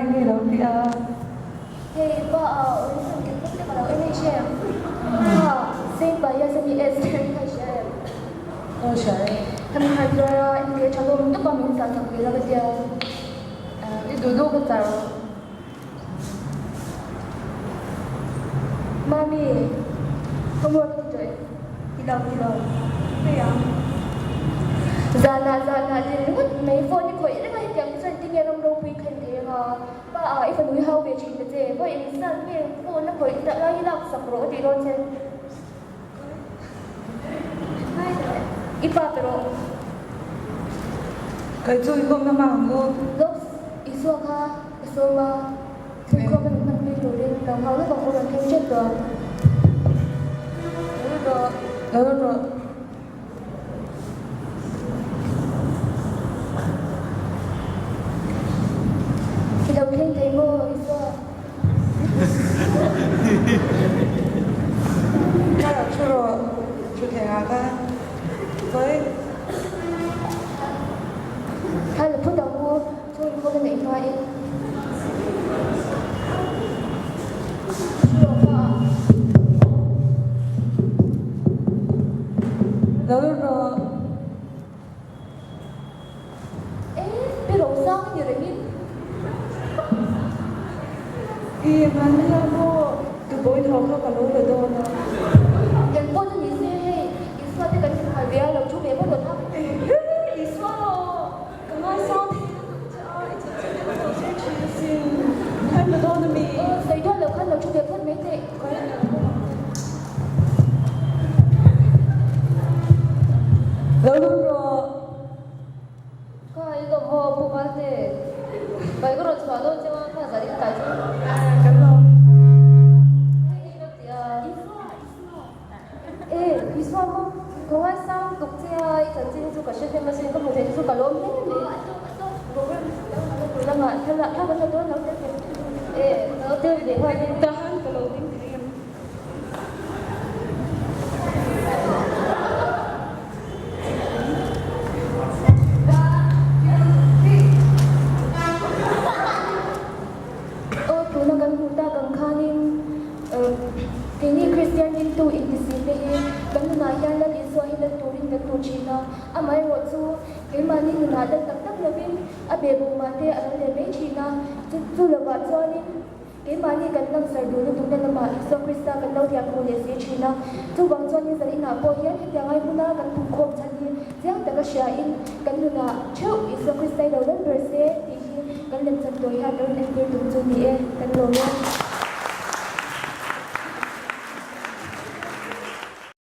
eng nge i lo tih a? Hei pa a origin kek vek te ka lo en hei em? Kha Saint Bias a ni Esther hi kha i hria em? Aw hria e. Khami khan zuar a engke tha hlawm tawp a min chah chak ve la ka tia. I duh duh ka chah rawh. Mami, homework ti tawh em? Ti lo, ti lo. Hei ang. Zanah, zanah ti ringawt mai phone i khawih reng a hetiang te chuan tinge ram ropui kha in thei anga pa ah i fanu i hau ve thin ta che vawi eng zat nge phone a khawih tak lai hi lak sak rawh a tih dawn che. I pa pe rawh. Kai chu i khawmna hma ang u. Lawks, Isua kha ka sawm a, thil khawm a min hman pui turin lo nghau lawk ang u rawn thleng tep tawh ang. Lo lut rawh, lo lut rawh. I lo thleng thei maw Isua? Ka lo thu rawh, thu thei ngah ka sawi. Ka lo phut ang u, chu inkhawm a neih hma in. Thu rawh pa. Lo lut rawh. E, pi Rosang i ni reng in. I hmanna maw tubawi thaw kha ka lo la dawn a. Eng pawh chu ni se hei Isua te kan inhal ve a lo thu ve maw rawn hak. Ehe Isua maw ka ngaisang thei lutuk che a i chanchin te ka lo zir thin asin khain la dawn ami. Aw sawi dawn lo khan lo thu ve phawt mai teh. Khain la dawn ang che. Lo lut rawh. Kha i lawm maw Pu Valte? Bai ka rawn chhuah dawn che a, kha zan in kai chu. Kan lawm. Hei i lo ti a. E, Isua maw? Ka ngaisang tuk che a, i chanchin hi chu ka hre hnem asin, ka hmu theih te chu ka lawm hle mai. Program lo tur lamah thla kan la dawn lo tel ve. E, lo tel ve nghal in. Tahan ka lo ding thei em? Aw, tuna kan hmuh tak ang khanin keini Kristian ringtu intisih te hi kan nunah hian Lal Isua hi lal turin kan tur thin a, amaherawh chu keimahni nunah lal tak tak lovin a behbawmah te a lo leh mai thin a, chu lovah chuanin Keimahni kan langsar duh lutuk na lamah Isua Krista kan lo thiam hmuh leh si thin a. Chuvang chuanin zan inah pawh hian hetiang ai hmuna kan pumkhawm chhan hi chiang taka hriain kan nunah theuh Isua Krista i lo lal ber se tih hi kan lemchan tawi hian lo inentir tum chu ni e, kan lawm e.